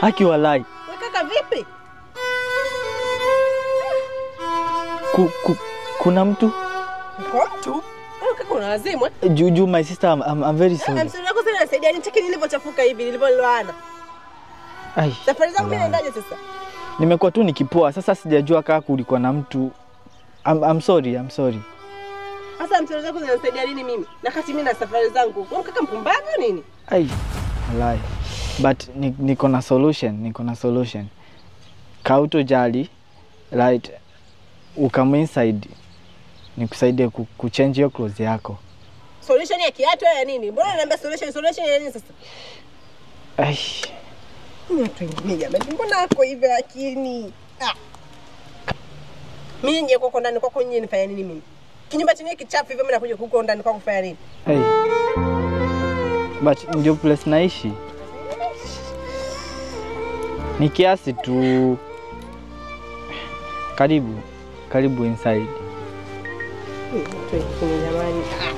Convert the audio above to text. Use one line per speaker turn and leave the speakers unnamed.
Aki walai.
Wewe kaka vipi?
Kuna mtu?
Kwa mtu? Wewe kaka una wazimu eh?
Juju my sister, I'm very sorry.
I'm sorry yako sana nasaidia nini? Cheki nilivyochafuka hivi nilivyoloana.
Ai.
Safari zangu mimi naendaje sasa?
Nimekuwa tu nikipoa, sasa sijajua kaka kulikuwa na mtu. I'm sorry, I'm sorry.
Sasa msoro zako zinanisaidia nini mimi? Na kati mimi na safari zangu. Wewe kaka mpumbavu nini?
Ai. Walai. But niko na solution, niko na solution. Kauto jali, right? Ukame inside nikusaidie kuchange hiyo clothes yako.
Solution ya kiatu ya nini? Mbona unaniambia solution ya nini sasa?
Ai.
Ni watu wengine jamani. Mbona wako hivyo lakini? Ah. Mimi nje kwako ndani kwako nyinyi nifanya nini mimi? Kinyumba chenyewe kichafu hivyo mimi nakuja huko ndani kwako kufanya nini?
Hey. But ndio place naishi. Ni kiasi tu. Karibu. Karibu inside.
Watu wengine jamani. Ah.